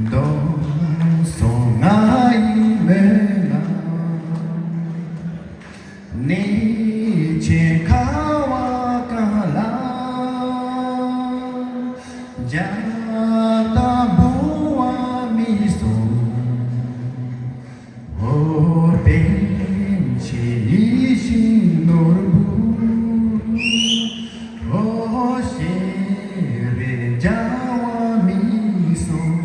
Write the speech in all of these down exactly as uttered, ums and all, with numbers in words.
འདོད་སོང་ང་ཡི་མོས་ལ། ནི་ཆེ་ཁ་བ་ཀ་ལ། རྒྱ་ད་བུ་བ་མི་སོང་། འོ་པཎ་ཆེན་ཡིད་བཞིན་ནོར་བུ། འོ་ཤེས་རེ་འཇའ་བ་མི་སོང་།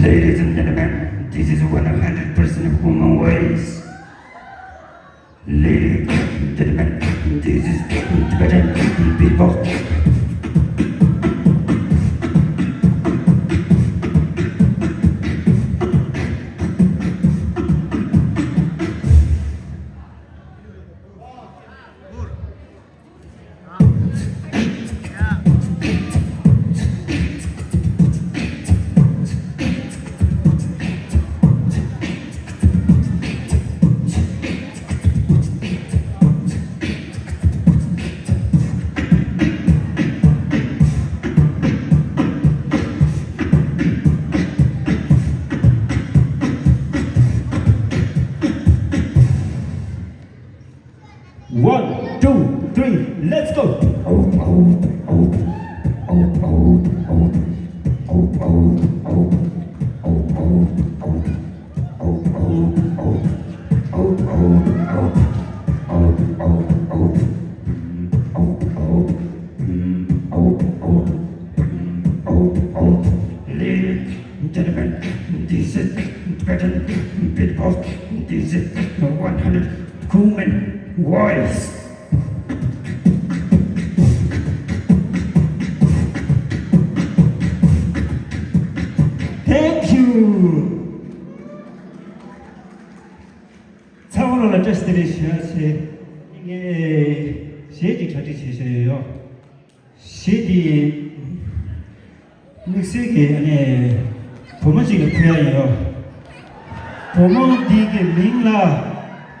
Ladies and gentlemen, this is one hundred percent human voice. Ladies and gentlemen, this is Tibetan beatbox. One, two, three, let's go! Ladies and gentlemen, this is Tibetan beatbox. This is one hundred human voice. Thank you. ཚང་མ་ལ་བཀྲ་ཤིས་བདེ་ལེགས་ཞུ་ཡ་ཆེ། ངས་གཞས་ཀྱི་གྲ་སྒྲིག་བྱེད་བཞིན་ཡོད། གཞས་འདི་དམིགས་བསལ་གྱི་ཨ་ནི་བུ་མོ་ཅིག་ལ་ཕུལ་ཡ་ཡིན་ཡོད། བུ་མོ་འདི་གི་མིང་ལ་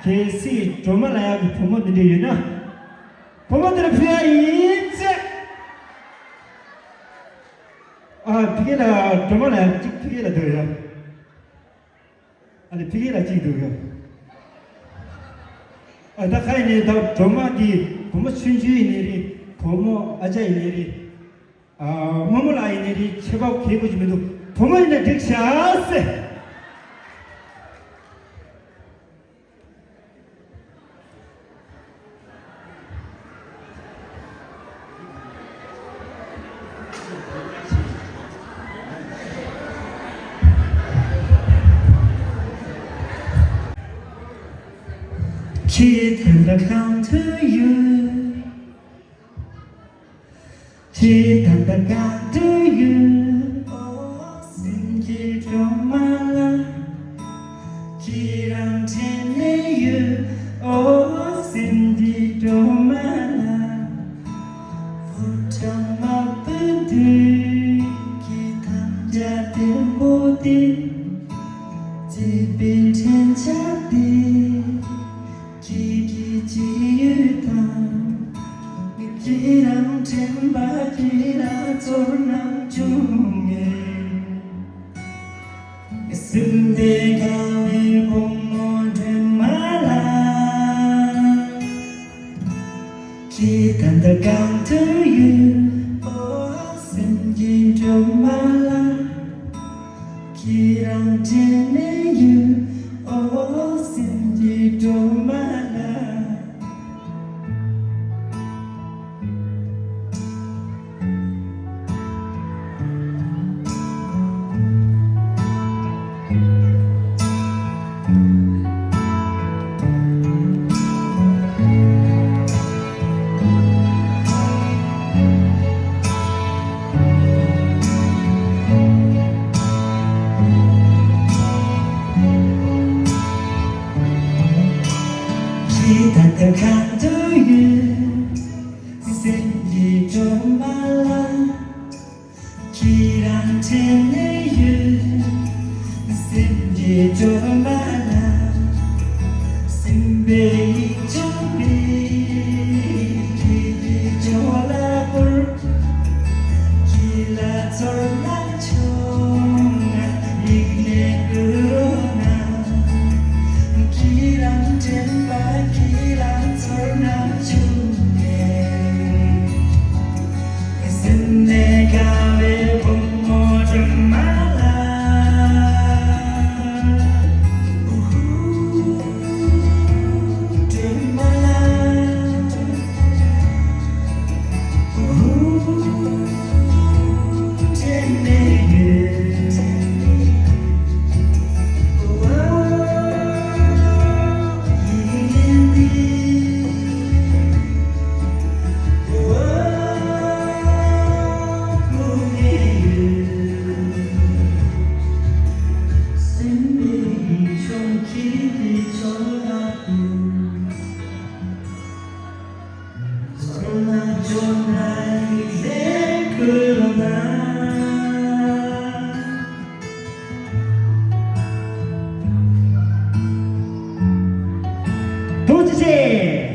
གལ་སྲིད་སྒྲོལ་མ་ལབ་ཡག་གི་བུ་མོ་འདི་འདྲ་ཡོད་ན། བུ་མོ་འདི་ལ་ཕུལ་ཡ་ཡིན་ཟེར། ཨ་ཕ་གི་ལ་སྒྲོལ་མ་ལབ་ཡག་ཅིག་ཕ་གི་ལ་འདུག་ཡ། ཨ་ནི་ཕ་གི་ལ་གཅིག་འདུག་ཡ། ཨ་ད་ག་ཡིན་ནའི་ད་སྒྲོལ་མ་འདི་བུ་མོ་ཆུང་ཆུང་ཡིན་ནའི་རེད། བུ་མོ་ཨ་ཅག་ཡིན་ནའི་རེད། ཨ་རྨོ་མོ་ལགས་ཡིན་ནའི་རེད། ཁྱད་པར་གལ་པོ་ཅིག་མི་འདུག་བུ་མོ་ཡིན་ན་འགྲིག་ཤག་ཟེར། ཁྱེད་ད་ལྟ་གང་དུ་ཡོད། ཁྱེད་ད་ལྟ་གང་དུ་ཡོད། ཨོ་སེམས་ཀྱི་སྒྲོལ་མ་ལགས། ཁྱེད་རང་དྲན་ནས་ཡོད། ཨོ་སེམས་ཀྱི་སྒྲོལ་མ་ལགས། ཕོ་བྲང་དམར་པོའི་མདུན་གྱི་ཐང་རྒྱ་ལྡེམ་པོ་དེ། བརྩེ་བའི་དྲན་འཆར་དེ། ཁྱེད་ཀྱི་སྐྱེ་ཡུལ་དང་། ཁྱེད་རང་དྲན་པ་ཁྱེད་རང་ཚོར་སྣང་བྱུང་ངེས། སེམས་དེ་དགའ་བའི་བུ་མོ་སྒྲོལ་མ་ལགས། ཁྱེད་ད་ལྟ་གང་དུ་ཡོད། ཨོ་སེམས་ཀྱི་སྒྲོལ་མ་ལགས། ཁྱེད་རང་དྲན་ནས་ཡོད། ཨོ་སེམས་ཀྱི་སྒྲོལ་མ་ལགས། ཁྱེད་ད་ལྟ་གང་དུ་ཡོད། སེམས་ཀྱི་སྒྲོལ་མ་ལགས། ཁྱེད་རང་དྲན་ནས་ཡོད། སེམས་ཀྱི་སྒྲོལ་མ་ལགས། སེམས་པའི་ཡིད་འབྱུང་བའི་ཁྱེད་ཀྱི་ཅོག་ལ་བོར། ཁྱེད་ལ་ཚོར་སྣང་བྱུང་ང་ཡིད་ནས་བསྐུལ་རོགས་གནང་། ཁྱེད་རང་དྲན་པ་ཁྱེད་རང་ཚོར་སྣང་བྱུང་ངས། སེམས་ནས་དགའ་བའི་བུ་མོ་སྒྲོལ་མ་ལགས། ཨུ་ཧུ། སྒྲོལ་མ་ལགས། ཨུ་ཧུ། དྲན་ནས་ཡོད། ཅེས།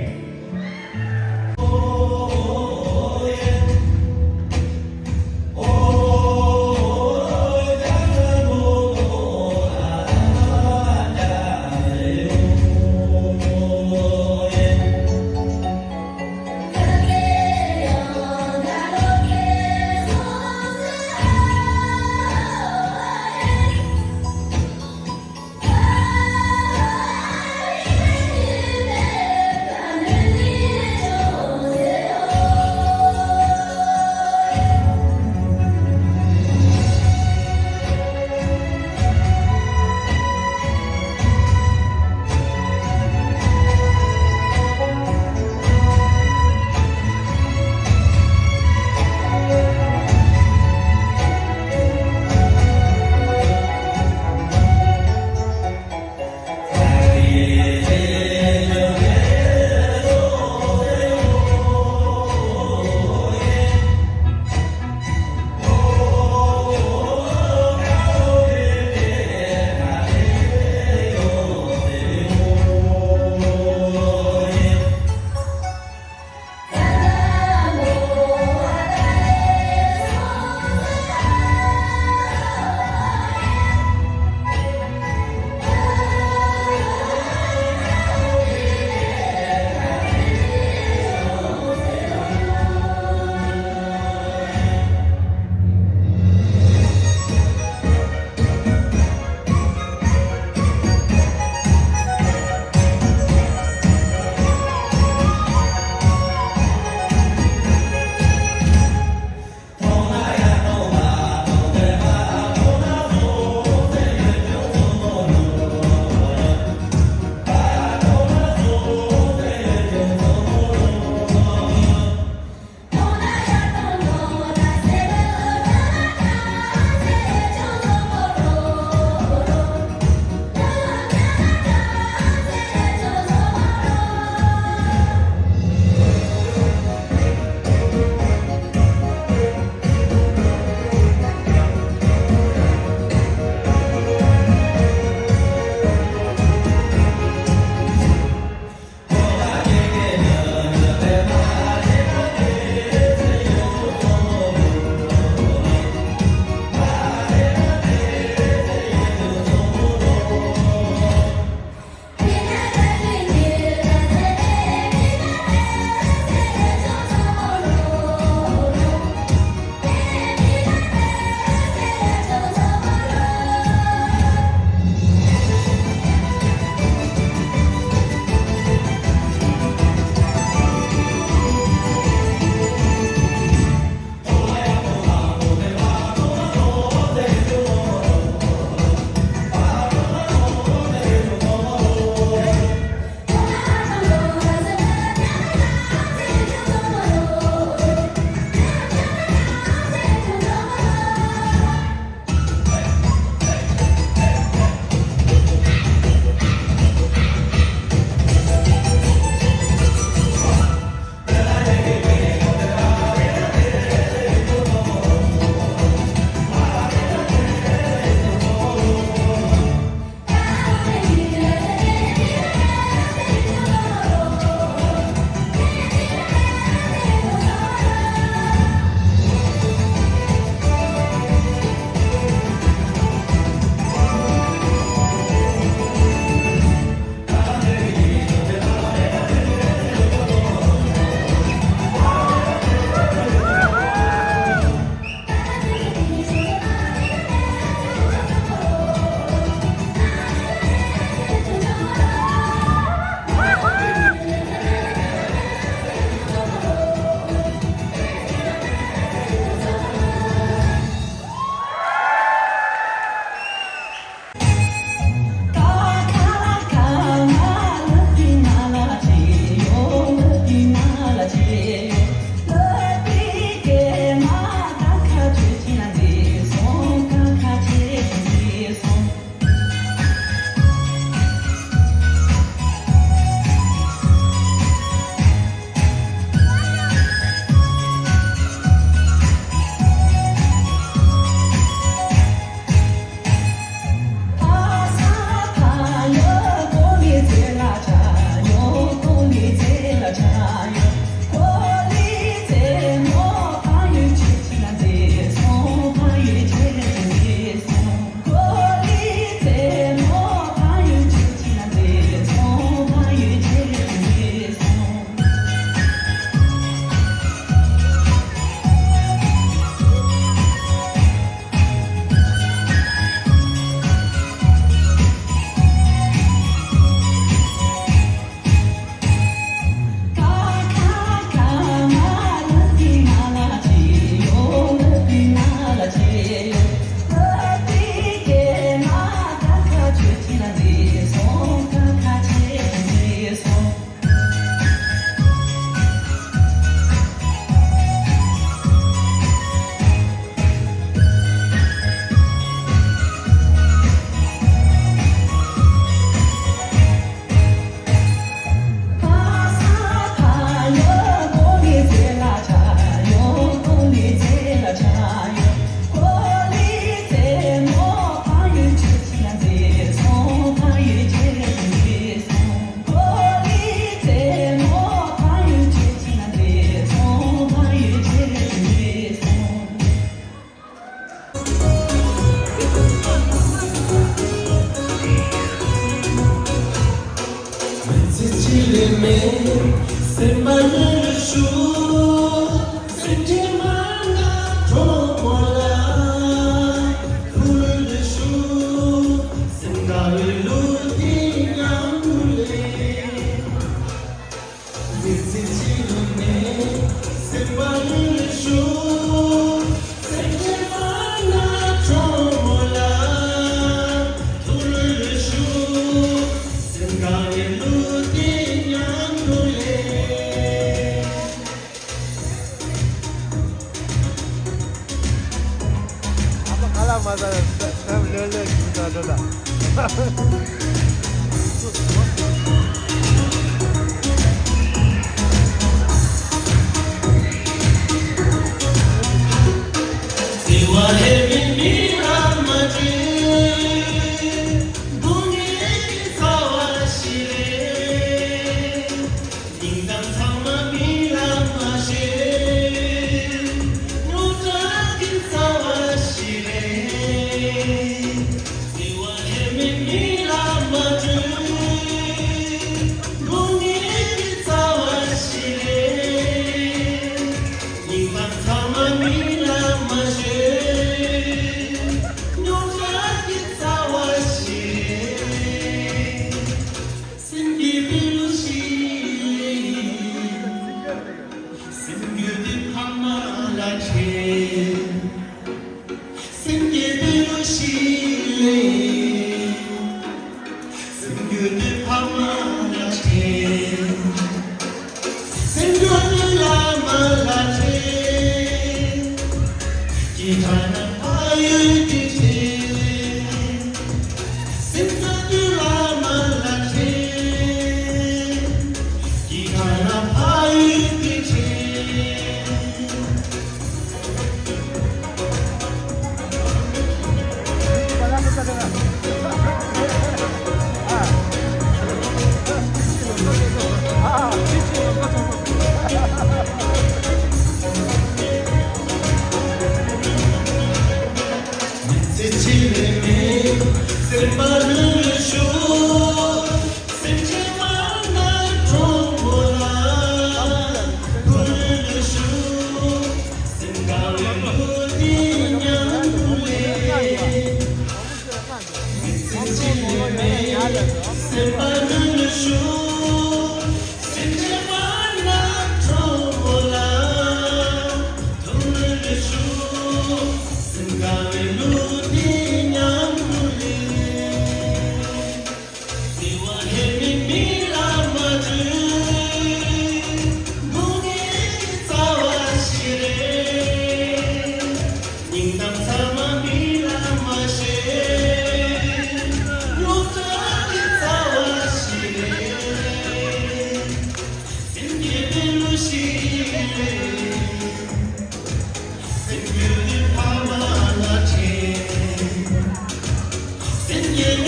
ཨ་མ་ཁ་ལག་མ་ཟ་ས་ས་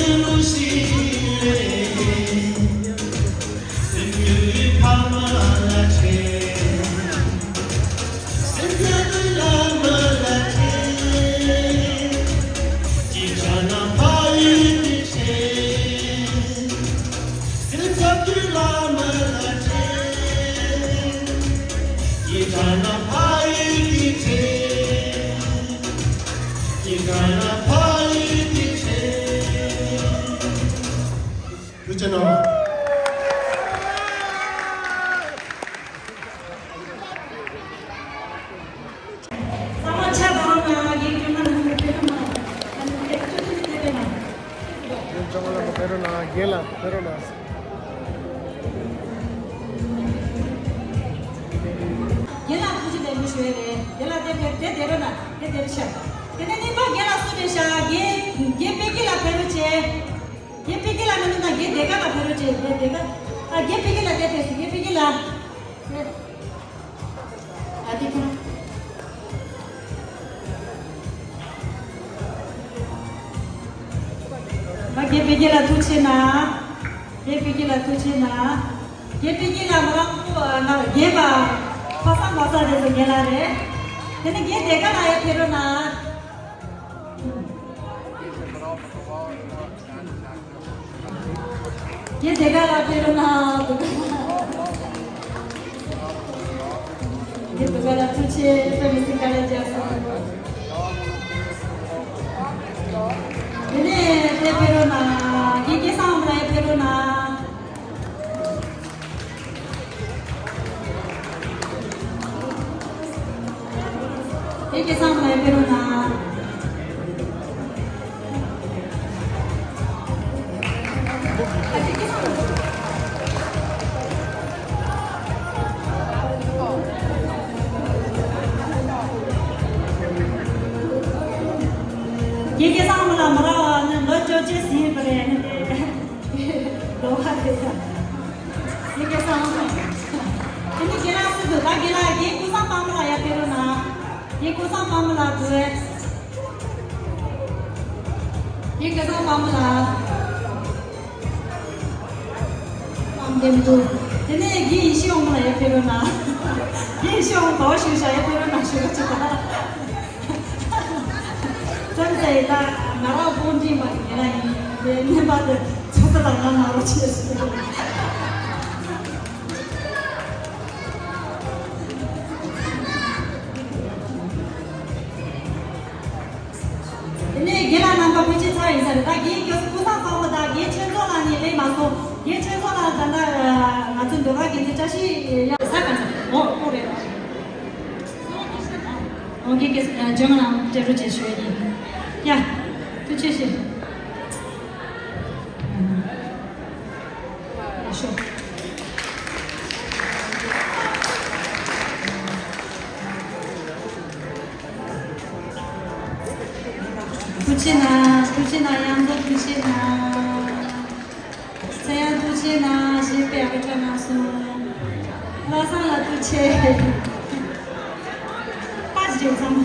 ལོས་ལོས་ཞིག་ཟ་འགྲོ་ད། ཐུགས་རྗེ་གནང་། ཚང་མ་ཕྱག་དང་ང་རྒན་སྐྱོ་མ་ནང་གི་ཕེབས་རོགས་གནང་། ཨ་ནི་ཕེབས་ཆུ་ཆུ་ནི་ཕེབས་པས་ན། རྒན་ལགས་ཕེབས་རོགས་གནང་། རྒན་ལགས་ཐུགས་རྗེ་ཆེ་ཞུ་ཡས་རེད། རྒན་ལགས་དེ་ཕེབས་དེ་བསྡད་རོགས་གནང་། དེ་བསྡད་རོགས་ཤག་དེ་ནས་གཉིས་པ་རྒན་ལགས་སུ་རེད་ཤག་རྒན་རྒན་དཔེ་སྐྱིད་ལགས་ཕེབས་རོགས་བྱས། རྒན་དཔེ་སྐྱིད་ལགས་མི་འདུག་ན་རྒན་སྡེ་དགའ་ལགས་ཕེབས་རོགས་བྱས། རྒན་སྡེ་དགའ། ཨ་རྒན་དཔེ་སྐྱིད་ལགས་དེ་ཕེབས་སོང་། རྒན་དཔེ་སྐྱིད་ལགས། ཨ་དེ་ཁ། ཨ་རྒན་དཔེ་སྐྱིད་ལགས་ཐུགས་རྗེ་གནང་། རྒན་དཔེ་སྐྱིད་ལགས་ཐུགས་རྗེ་གནང་། རྒན་དཔེ་སྐྱིད་ལགས་ང་རང་ཁོ་ན་རྒན་པ། ཕ་ས་མ་ས་རེད་ཟེར་རྒན་ལགས་རེད། དེ་ནས་རྒན་སྡེ་དགའ་ལགས་ཡར་ཕེབས་རོགས་གནང་། རྒན་སྡེ་དགའ་ལགས་ཕེབས་རོགས་གནང་། དེ་ག་ལ་ཐུགས་རྗེ་ཆེ། དཔེ་མི་སྲིད་དཀའ་ལས་རྒྱག་སོང་། དེ་ནས་དེ་ཕེབས་རོགས་གནང་། དགེ་རྒན་སྐལ་བཟང་ལགས་ཕེབས་རོགས་གནང་། དགེ་རྒན་སྐལ་བཟང་ལགས་ཕེབས་རོགས་གནང་། དགེ་རྒན་སྐལ་བཟང་ལགས་མ་རག་ནི་ལོ་བཅོ་བརྒྱད་ཟིན་པ་རེད། ནི་དེ་ལོ་བ་རེད། དགེ་རྒན་སྐལ་བཟང་། དེ་ནི་རྒན་ལགས་སུ་འདུག་ད་རྒན་ལགས། རྒན་ཀུན་བཟང་དཔལ་མོ་ལགས་ཡར་ཕེབས་རོགས་གནང་། རྒན་ཀུན་བཟང་དཔལ་མོ་ལགས་འདུག་ཨེ། རྒན་ཀུན་བཟང་དཔལ་མོ་ལགས། ཨང་། དེ་མི་འདུག་དེ་ནས་རྒན་ཡེ་ཤེས་དབང་མོ་ལགས་ཡར་ཕེབས་རོགས་གནང་། རྒན་ཡེ་ཤེས་དབང་མོ་ཕེབས་རོགས་གནང་ཞུ་བ་ཅིག་དང་། ཙམ་ཟེར་ད་ང་རང་ཕོགས་འགྲིམ་པ་ཡིན་ན་ཡིན་པའི་ནས་པ་དེ་ཚོ་ས་དང་ང་ང་རོ་ཆེ་ཞིག་དེ་ནས་རྒན་ལགས་རྣམ་པ་ཕལ་ཆེར་ཚར་ཡིན་ས་རེད། ད་རྒན་སྐལ་བཟང་དཔལ་མོ་དང་རྒན་ཆོས་མཚོ་ལགས་ནི་སླེབས་མ་སོང་། རྒན་ཆོས་མཚོ་ལགས་ད་ལྟ་ང་ཚོའི་ཟློས་གར་དགེ་རྩའི་བཀྲ་ཤིས་ཡག་ས་ག་ས་འོ་ཁོ་རེད། འོ་རྒན་སྐལ་བཟང་ལྗོན་དབང་ལགས་སྤྲད་རོགས་བྱེད་ཞུ་ཡ་ཡིན། ཡ། ཐུགས་རྗེ་ཆེ། ཐུགས་རྗེ་གནང་། ཐུགས་རྗེ་གནང་། ཡང་བསྐྱར་ཐུགས་རྗེ་གནང་། ཚེ་དབྱངས་ཐུགས་རྗེ་གནང་། གཞས་དཔེ་ཡག་པོ་འཁྲབ་གནང་སོང་། བློ་བཟང་ལགས་ཐུགས་རྗེ་ཆེ། པ་ཇི་ཙམ།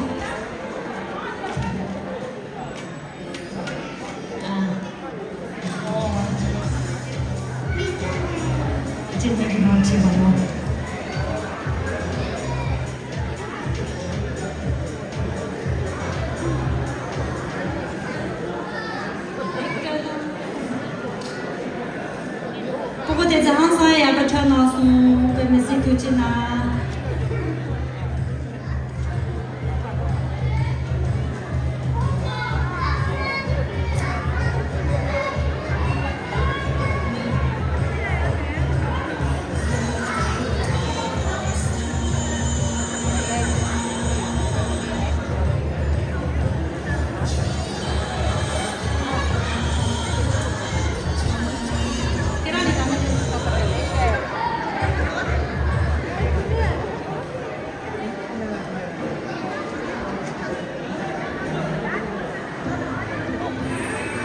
སྤུ་གུ་དེ་ཚོ་ཧང་སང་ཡག་པོ་འཁྲབ་གནང་སོང་། དཔེ་མི་སྲིད་ཐུགས་རྗེ་གནང་།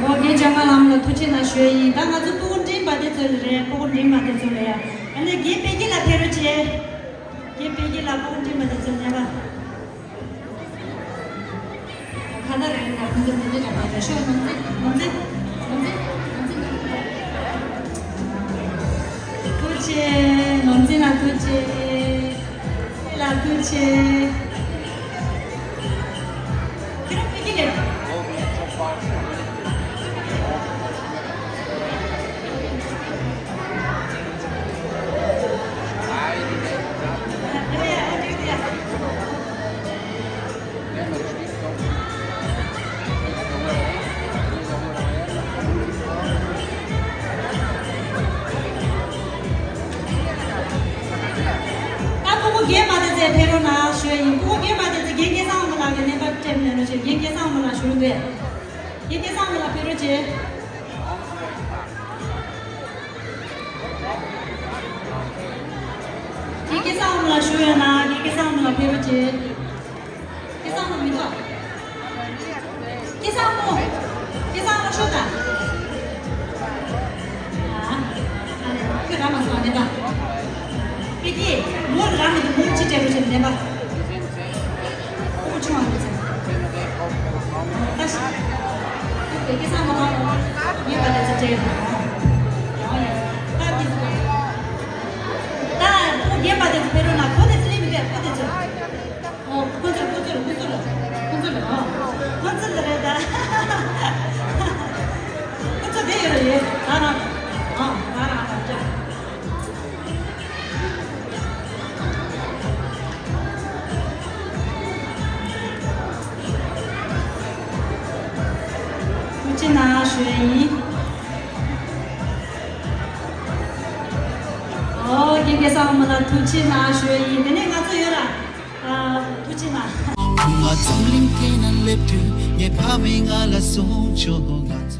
འོ་རྒན་ལྕམ་མགར་ལགས་ལ་ཐུགས་རྗེ་གནང་ཞུ་ཡ་ཡིན། ད་ང་ཚོ་སྤུ་གུ་འགྲིམ་པ་དེ་ཚོ་ལ་རེད། སྤུ་གུ་འགྲིམ་པ་དེ་ཚོ་ལ་ཡ། ཨ་ནི་རྒན་དཔལ་སྐྱིད་ལགས་ཕེབས་རོགས་བྱེད། རྒན་དཔལ་སྐྱིད་ལགས་སྤུ་གུ་འགྲིམ་པ་དེ་ཚོ་ལ་ཡ། ཁ་ད་རེད་ད་ཁོང་ཚོ་མི་འདི་འདྲ་ག་རེ་ཤོག་ནོར་འཛིན་ནོར་འཛིན་ནོར་འཛིན་ནོར་འཛིན། ཐུགས་རྗེ་ཆེ། ནོར་འཛིན་ལགས་ཐུགས་རྗེ་ཆེ། ལགས་ཐུགས་རྗེ་ཆེ། ཁྱེད་རང་ཕ་གི་ལས། ད་སྤུ་གུ་རྒན་མ་དེ་ཚོ་ཕེབས་རོགས་གནང་ཞུ་ཡ་ཡིན། སྤུ་གུ་རྒན་མ་དེ་ཚོ་རྒན་སྐལ་བཟང་དབང་མོ་ལགས་ཀྱི་ནས་པ་སྤྲད་མེད་ནོ་ཞེས་རྒན་སྐལ་བཟང་དབང་མོ་ལགས་ཞུ་རྒྱུ་འདུག་རྒན་སྐལ་བཟང་དབང་མོ་ལགས་ཕེབས་རོགས་བྱེད། རྒན་སྐལ་བཟང་དབང་མོ་ལགས་ཞུ་ཡོད་ན་རྒན་སྐལ་བཟང་དབང་མོ་ལགས་ཕེབས་རོགས་བྱེད། སྐལ་བཟང་དབང་མོ་མི་ཐོག་སྐལ་བཟང་དབང་མོ། སྐལ་བཟང་དབང་མོ་ཤོག་དང་། ཨ། ཨ་ལེ་ཁྱོད་རང་མ་སོང་ནས་ད། པི་ཀི་མོ་རང་མི་འདུག་མོ་ཅི་སྤྲད་རོགས་བྱེད་ནས་པ། ཁོ་ཆུང་བ་མི་ཚེ། ད་ཤི། ཁྱོད་པི་ཀི་བཟང་དབང་མོ་ལགས་ངས་པ་ལས་ཚེ་སྤྲད་ཡོད། ཨོ་ཡ། ད་དེ་ཚོ། ད་ཁོ་རྒན་པ་དེ་ཚོ་ཕེབས་རོགས་གནང་། ཁོ་དེ་ཚོ་སླེབས་མི་འདུག་ཁོ་དེ་ཚོ། ཨོ། ཁོ་ཚོ་ཁོ་ཚོ་ཁོ་ཚོ་ལ་ཁོ་ཚོ་ལ་ཨོ། ཁོ་ཚོ་ལ་རེད་ད། ཁོ་ཚོ་བསྡད་ཡོད་རེད། ད་རང་ཨོ་ད་རང་ཨོ་ཅག་ཡིན། ཨོ་རྒན་རྒྱལ་ས་དབང་མོ་ལ་ཐུགས་རྗེ་གནང་ཞུ་ཡིན། དེ་ནས་ང་ཚོ་ཡོད་ར། ཨ། ཐུགས་རྗེ་གནང་། བུ་མོ་འཛམ་གླིང་སྟེང་ན་སླེབས་དུས་ངའི་ཕ་མས་ང་ལ་གསུངས་བྱུང་། ང་ཚོ།